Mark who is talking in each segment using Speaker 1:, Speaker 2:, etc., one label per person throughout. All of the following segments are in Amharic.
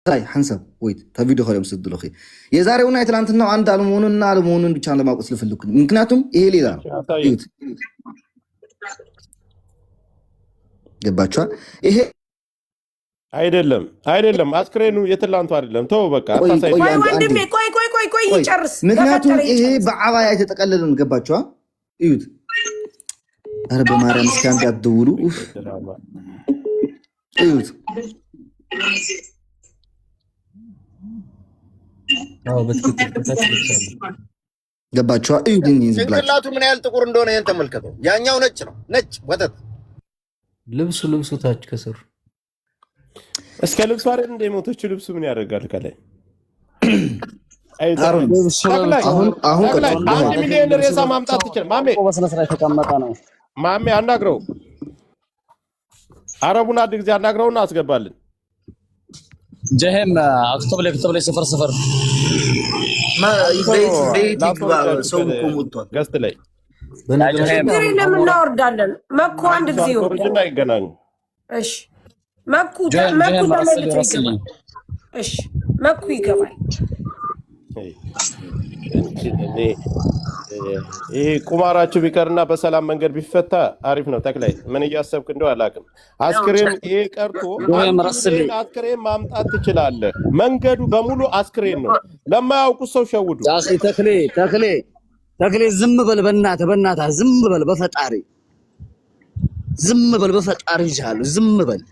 Speaker 1: ተኸላይ ሓንሳብ ወይት ቪዲዮ ከሪኦም ስድሎ የዛሬውና የትላንትናው አንድ አለመሆኑንና አለመሆኑን ብቻ ለማወቅ ስለፈለኩኝ፣ ምክንያቱም ይሄ ሌላ ነው። እዩት፣ ገባችኋል? ይሄ
Speaker 2: አይደለም አይደለም፣ አስክሬኑ የትላንቱ አይደለም። ተው በቃ
Speaker 1: ቆይ
Speaker 2: አታሳይ።
Speaker 1: ቆይ
Speaker 3: ቆይ
Speaker 1: አንዴ
Speaker 3: ወንድሜ
Speaker 1: አንዴ
Speaker 3: ቆይ ቆይ ቆይ ቆይ
Speaker 1: ቆይ፣
Speaker 3: ይጨርስ።
Speaker 1: ምክንያቱም
Speaker 3: በፈጠረ
Speaker 1: ይሄ
Speaker 3: ይጨርስ።
Speaker 1: በአባያ የተጠቀለለ ነው። ገባችኋል? እዩት። ኧረ በማርያም እስኪ አንዴ አትደውሉ። ኡፍ፣ እዩት።
Speaker 4: አዎ በትክክል ከታች ልብስ አለ።
Speaker 1: ገባችኋል? እዩት። እንዲህ ዝም ብላችሁ
Speaker 5: ጭንቅላቱ ምን ያህል ጥቁር እንደሆነ ይህን ተመልከተው። ያኛው ነጭ ነው፣ ነጭ ወተት።
Speaker 4: ልብሱ ታች ከስር
Speaker 2: እስከ ልብሱ አይደል እንደ ሞተችው ልብሱ ምን ያደርጋል ከላይ?
Speaker 1: አሮን
Speaker 2: ጠቅላይ
Speaker 1: አሁን አሁን
Speaker 2: ጠቅላይ
Speaker 1: ቀጥል።
Speaker 2: 1 ሚሊዮን ሬሳ ማምጣት ትችል። ማሜ
Speaker 6: በስነ ስርዓት የተቀመጠ ነው።
Speaker 2: ማሜ አናግረው፣ አረቡን አንድ ጊዜ አናግረውና አስገባልን።
Speaker 6: ጀሄም اكتب لي اكتب لي صفر صفر
Speaker 1: ቤት ቤት ይግባ። ሰው እኮ ሞቷል።
Speaker 2: Guest ላይ
Speaker 4: በነገራችን ላይ
Speaker 3: ችግር የለም እናወርዳለን። መኩ አንድ ጊዜ ይወርዳል።
Speaker 2: ኦሪጅና ይገናኙ።
Speaker 3: እሺ መኩ
Speaker 6: ጀሄም
Speaker 3: መኩ
Speaker 6: ጀሄም رسل
Speaker 3: ተመልሶ
Speaker 6: رسل
Speaker 3: ይገባል። እሺ መኩ ይገባል።
Speaker 2: ይሄ ቁማራችሁ ቢቀርና በሰላም መንገድ ቢፈታ አሪፍ ነው። ተክላይ ምን እያሰብክ እንደው አላውቅም። አስክሬን ይሄ ቀርቶ
Speaker 6: ጀሄም
Speaker 2: አንድ
Speaker 6: رسل
Speaker 2: ሚሊዮን አስክሬን ማምጣት ትችላለህ። መንገዱ በሙሉ አስክሬን ነው። ለማያውቁት ሰው ሸውዱ።
Speaker 6: يا اخي ተክሌ ተክሌ ተክሌ ዝም በል በእናትህ በእናትህ ዝም በል በፈጣሪ ዝም በል በፈጣሪ ይዣለሁ ዝም በል።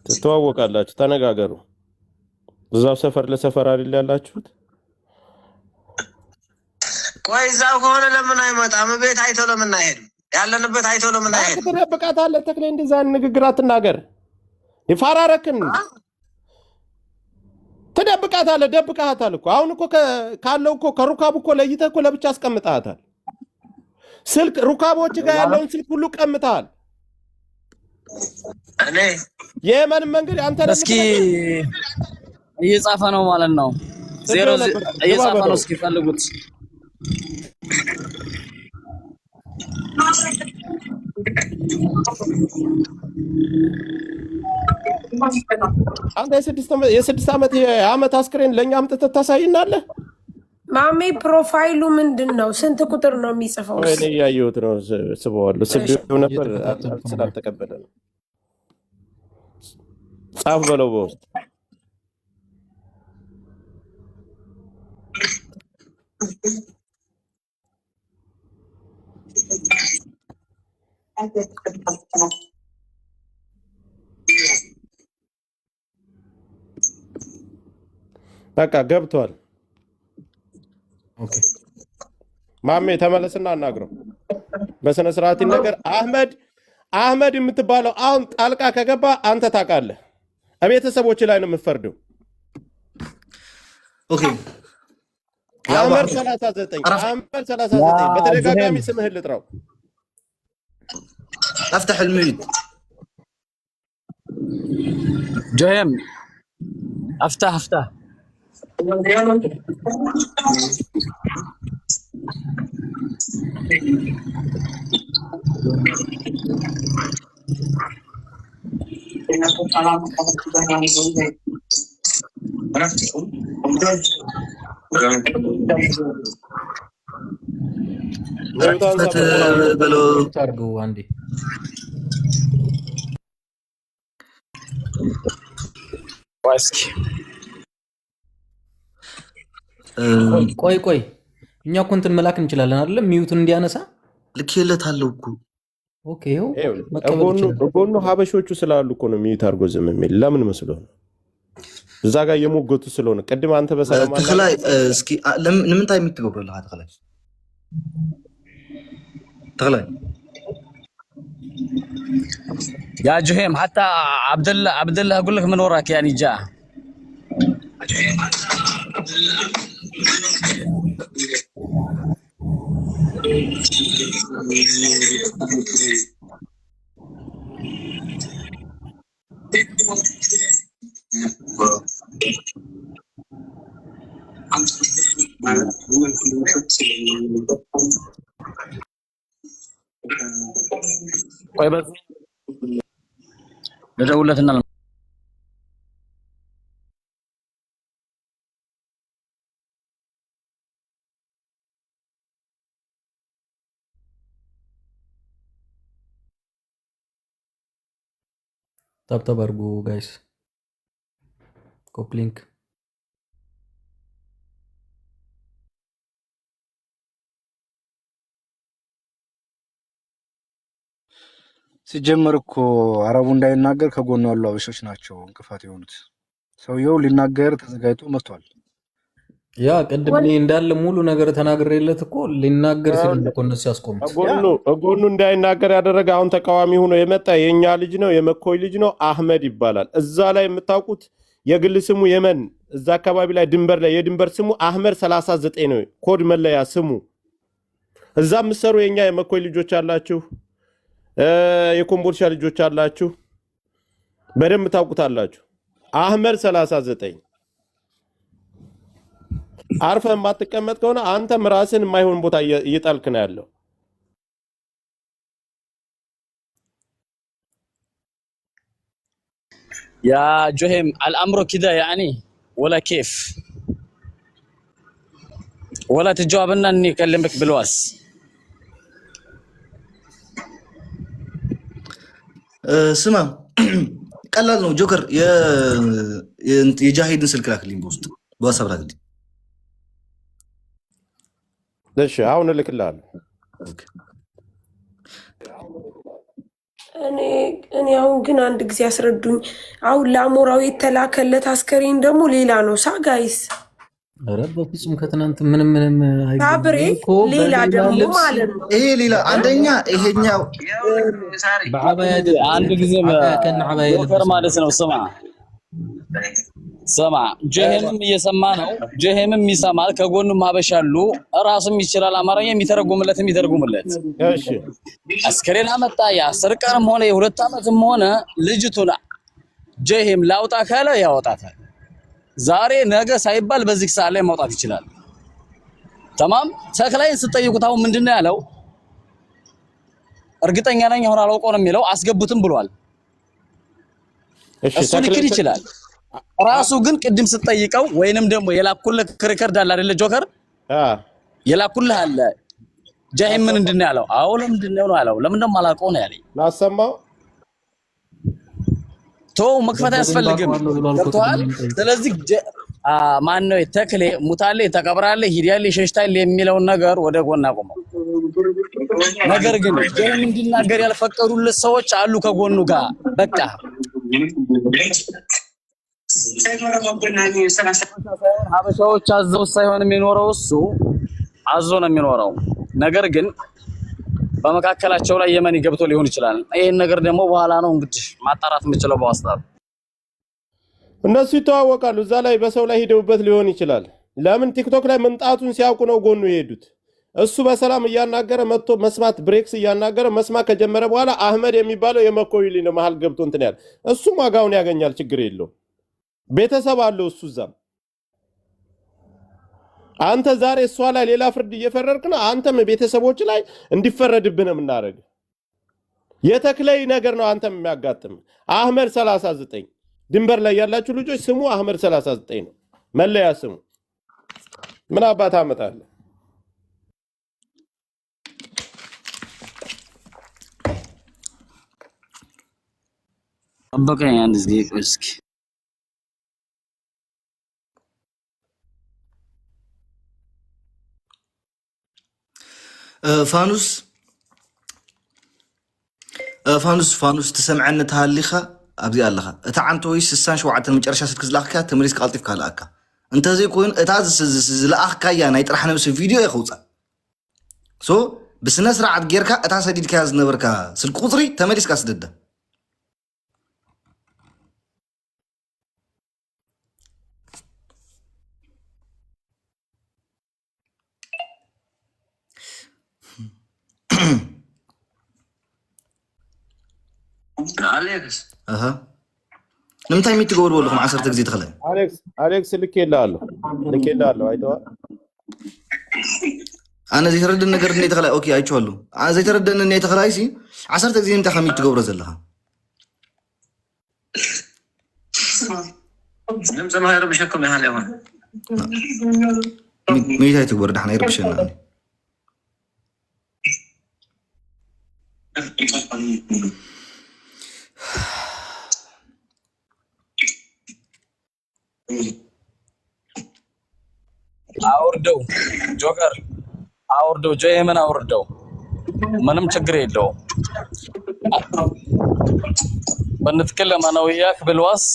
Speaker 2: ትተዋወቃላችሁ፣ ተነጋገሩ። እዛው ሰፈር ለሰፈር አይደል ያላችሁት?
Speaker 7: ቆይ እዛው ከሆነ ለምን አይመጣም? ቤት አይቶ ለምን አይሄድም? ያለንበት አይቶ ለምን አይሄድም?
Speaker 2: ትደብቃታለህ። ተክሌ እንደዛ አይነት ንግግር አትናገር። ይፈራረክን ትደብቃታለህ። ደብቃታል እኮ አሁን እኮ ካለው እኮ ከሩካቡ እኮ ለይተህ እኮ ለብቻ አስቀምጠሃታል። ስልክ ሩካቦች ጋር ያለውን ስልክ ሁሉ ቀምተሃል።
Speaker 7: እኔ
Speaker 2: የየመንን መንገድ አንተ ነህ
Speaker 6: እስኪ
Speaker 2: የምትነግረው?
Speaker 6: እየጻፈ ነው ማለት ነው። ዜሮ
Speaker 2: ነበር።
Speaker 6: እየጻፈ
Speaker 2: ግባ
Speaker 6: ነው።
Speaker 2: በለው።
Speaker 6: እስኪ ፈልጉት።
Speaker 2: አንተ የ6 ዓመት የዓመት አስክሬን ለእኛ አምጥተህ ታሳይናለህ?
Speaker 3: ማሜ profile ኡ ምንድን ነው? ስንት ቁጥር ነው የሚጽፈው?
Speaker 2: እኔ እያየሁት ነው። ስበዋለሁ። ስቤው ነበር
Speaker 4: እየተከታተልኩ ነው።
Speaker 2: ስላልተቀበለ ነው። ጻፍ በለው በውስጥ። በቃ ገብቷል።
Speaker 4: Okay
Speaker 2: ማሜ ተመለስና አናግረው በስነ ስርዓት ነገር። አህመድ አህመድ የምትባለው አሁን ጣልቃ ከገባ አንተ ታውቃለህ፣ ቤተሰቦች ላይ ነው የምፈርደው።
Speaker 1: Okay
Speaker 2: አህመድ 39 አህመድ 39 በተደጋጋሚ ስምህን ልጥራው።
Speaker 1: افتح ال mute።
Speaker 6: ጀሄም افتح افتح
Speaker 2: mute አንሳ
Speaker 1: ክፈት
Speaker 2: በለው።
Speaker 1: በለው።
Speaker 4: Mute አድርገው አንዴ።
Speaker 6: ቆይ እስኪ
Speaker 4: ቆይ ቆይ እኛ እኮ እንትን መላክ እንችላለን አይደለም? Mute ኡን እንዲያነሳ።
Speaker 1: ልኬለታለሁ እኮ።
Speaker 4: Okay ይኸው
Speaker 2: ይኸውልህ፣
Speaker 4: መቀበል
Speaker 2: እጎኑ
Speaker 4: ይችላል።
Speaker 2: እጎኑ ሀበሾቹ ስላሉ እኮ ነው mute አድርጎ ዝም የሚል። ለምን መስሎ ነው? እዛ ጋር እየሞገቱ ስለሆነ ቅድም አንተ በሰላም
Speaker 1: ተክላይ እስኪ ንምንታይ mute ትገብሮ ኣለካ? ተክላይ ተክላይ
Speaker 6: يا جهيم حتى عبد الله عبد الله اقول لك من وراك يعني جاء ቆይ በዚህ ልደውልለትና
Speaker 4: Tap tap አድርጉ guys፣ copy link።
Speaker 8: ሲጀመር እኮ አረቡ እንዳይናገር ከጎኑ ያሉ አበሾች ናቸው እንቅፋት የሆኑት። ሰውየው ሊናገር ተዘጋጅቶ መጥቷል።
Speaker 4: ያ ቅድም እኔ እንዳለ ሙሉ ነገር ተናግሬለት እኮ ሊናገር ሲል እኮ እነሱ ያስቆሙት።
Speaker 2: ጎኑ እንዳይናገር ያደረገ አሁን ተቃዋሚ ሆኖ የመጣ የእኛ ልጅ ነው፣ የመኮይ ልጅ ነው፣ አህመድ ይባላል። እዛ ላይ የምታውቁት የግል ስሙ የመን እዛ አካባቢ ላይ ድንበር ላይ የድንበር ስሙ አህመድ 39 ነው፣ ኮድ መለያ ስሙ። እዛ የምትሰሩ የእኛ የመኮይ ልጆች አላችሁ፣ የኮምቦልቻ ልጆች አላችሁ፣ በደንብ ታውቁታላችሁ። አህመድ 39 አርፈ የማትቀመጥ ከሆነ አንተም ራስን የማይሆን ቦታ እየጣልክ ነው ያለው።
Speaker 6: يا جهم الامر كذا يعني ولا كيف ولا تجاوبنا اني اكلمك بالواس.
Speaker 1: ስማ ቀላል ነው ጆከር፣ የጃሂድን ስልክ ላክልኝ በውስጥ በዋትስአፕ ላክልኝ።
Speaker 2: እሺ አሁን እልክልሃለሁ።
Speaker 3: እኔ አሁን ግን አንድ ጊዜ አስረዱኝ። አሁን ለአሞራው የተላከለት አስከሬን ደግሞ ሌላ ነው ሳ guys
Speaker 4: ኧረ በፍጹም ከትናንት ምንም ምንም
Speaker 3: ሳብሬ
Speaker 4: አይገናኝም እኮ
Speaker 3: ሌላ
Speaker 4: በሌላ
Speaker 3: ደግሞ
Speaker 4: ልብስ
Speaker 3: ማለት ነው።
Speaker 1: ይሄ ሌላ አንደኛ ይሄኛው
Speaker 4: በዓባያ
Speaker 6: አንድ ጊዜ
Speaker 4: ዓባያ ከነ ዓባያ
Speaker 6: ጆከር
Speaker 4: የለበሰ
Speaker 6: ማለት ነው። ስማ ስማ፣ ጀሄምም እየሰማ ነው። ጀሄምም ይሰማል። ከጎኑም ሀበሻ አሉ። ራሱም ይችላል አማርኛ፣ የሚተረጉምለትም ይተርጉምለት።
Speaker 2: እሺ
Speaker 6: አስከሬን አመጣ የ10 ቀንም ሆነ የ2 ዓመትም ሆነ ልጅቱን ጀሄም ላውጣ ካለ ያወጣታል። ዛሬ ነገ ሳይባል በዚህ ሰዓት ላይ ማውጣት ይችላል። ተማም ተክላይን ስጠይቁት አሁን ምንድን ነው ያለው? እርግጠኛ ነኝ አሁን አላውቀው ነው የሚለው። አስገቡትም ብሏል።
Speaker 2: እሺ
Speaker 6: እሱ
Speaker 2: ተክሌ
Speaker 6: ሊክድ ይችላል። ራሱ ግን ቅድም ስጠይቀው ወይንም ደግሞ የላኩልህ record አለ አይደለ ጆከር
Speaker 2: አ
Speaker 6: የላኩልህ አለ። ጃሂም ምን ምንድን ነው ያለው? አዎ ለምንድን ነው ያለው? ለምን ደግሞ አላውቀው ነው ያለኝ።
Speaker 2: ላሰማው
Speaker 6: ተው መክፈት
Speaker 4: ገደብን
Speaker 6: አያስፈልግም።
Speaker 4: ባውቀዋለሁ ብሏል እኮ
Speaker 6: ገብቶሃል?
Speaker 4: ቅድም ጠይቀው።
Speaker 6: ስለዚህ ማን ነው ተክሌ ሙታሌ ተቀብራለ ሂዳለ ሸሽታለ የሚለውን ነገር ወደ ጎን አቁመው። ነገር ግን ጀሂም እንዲናገር ያልፈቀዱለት ሰዎች አሉ ከጎኑ ጋር። በቃ ሀበሻዎች አዘው ሳይሆን የሚኖረው እሱ አዞ ነው የሚኖረው። ነገር ግን በመካከላቸው ላይ የመን ገብቶ ሊሆን ይችላል። ይህን ነገር ደግሞ በኋላ ነው እንግዲህ ማጣራት የምችለው በዋስታት።
Speaker 2: እነሱ ይተዋወቃሉ። እዛ ላይ በሰው ላይ ሂደውበት ሊሆን ይችላል። ለምን ቲክቶክ ላይ መምጣቱን ሲያውቁ ነው ጎኑ የሄዱት። እሱ በሰላም እያናገረ መጥቶ መስማት ብሬክስ እያናገረ መስማት ከጀመረ በኋላ አህመድ የሚባለው የመኮይ ልጅ ነው መሀል ገብቶ እንትን ያለ እሱም ዋጋውን ያገኛል። ችግር የለውም። ቤተሰብ አለው እሱ እዛም። አንተ ዛሬ እሷ ላይ ሌላ ፍርድ እየፈረድክ ነው። አንተም ቤተሰቦች ላይ እንዲፈረድብህ ነው የምናደርግ። የተክለይ ነገር ነው አንተም የሚያጋጥም። አህመድ 39 ድንበር ላይ ያላችሁ ልጆች ስሙ አህመድ 39 ነው መለያ ስሙ። ምን አባት አመጣለህ?
Speaker 6: ጠበቀኝ አንድ ጊዜ ቆይ እስኪ።
Speaker 1: ፋኑስ ፋኑስ ፋኑስ ትሰምዐኒ ተሃሊኻ ኣብዚ ኣለኻ እታ ዓንተ ወይ 67 መጨረሻ ስልክ ዝለኣኽካ ተመሊስካ ቀልጢፍካ ለኣካ እንተዘይኮይኑ እታ ዝለኣኽካያ ናይ ጥራሕ ነብሲ ቪድዮ የኸውፃእ so ብስነ ስርዓት ጌርካ እታ ሰዲድካያ ዝነበርካ ስልኪ ቁፅሪ ተመሊስካ ስደዳ።
Speaker 7: አሌክስ
Speaker 1: ኣሃ ንምንታይ mute ትገብርዎ ኣለኹም 10 ግዜ ተኸለ?
Speaker 2: አሌክስ አሌክስ ልኬልሃለሁ ልኬልሃለሁ፣ አይተኸዋል።
Speaker 1: ኣነ ዘይተረድን ነገር እኒ ተኸላይ okay አይቼዋለሁ። ኣነ ዘይተረደኒ እኒ ተኸላይ ሲ 10 ግዜ ንምንታይ ከ mute ትገብሮ ዘለኻ?
Speaker 7: ድምፂ ማይረብሸኩም ይሃል ይኹን።
Speaker 1: Mute ኣይትግበር ዳሕና ይርብሸና።
Speaker 6: አውርደው ጆከር አውርደው፣ ጆየምን አውርደው፣ ምንም ችግር የለውም። بنتكلم انا وياك بالوص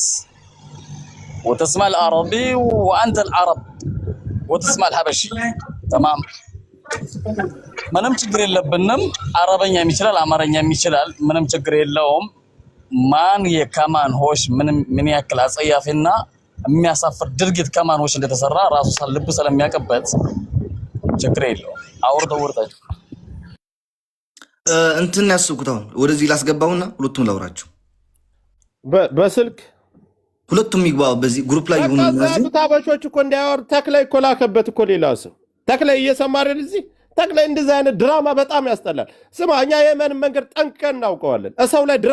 Speaker 6: وتسمع العربي وانت العرب وتسمع الحبشي تمام። ምንም ችግር የለብንም። አረበኛም ይችላል፣ አማርኛም ይችላል። ምንም ችግር የለውም። ማን የከማን ሆሽ ምንም ምን ያክል አጸያፊና የሚያሳፍር ድርጊት ከማን ሆሽ እንደተሰራ ራሱ ልቡ ስለሚያውቅበት ችግር የለውም። አውርደው ውርጠች።
Speaker 1: እንትን ያስብኩት አሁን ወደዚህ ላስገባውና ሁለቱም ላውራቸው።
Speaker 2: በስልክ
Speaker 1: ሁለቱም ይግባ በዚህ group ላይ ይሁኑ።
Speaker 2: በቃ እዛ
Speaker 1: እነዚህ
Speaker 2: ያሉት አበሾች እኮ እንዳያወሩ ተክላይ እኮ ላከበት እኮ ሌላ ሰው። ተክላይ እየሰማ አይደል? እዚህ ተክላይ እንደዚህ አይነት ድራማ በጣም ያስጠላል። ስማ፣ እኛ የመንን መንገድ ጠንቅቀን እናውቀዋለን። ሰው ላይ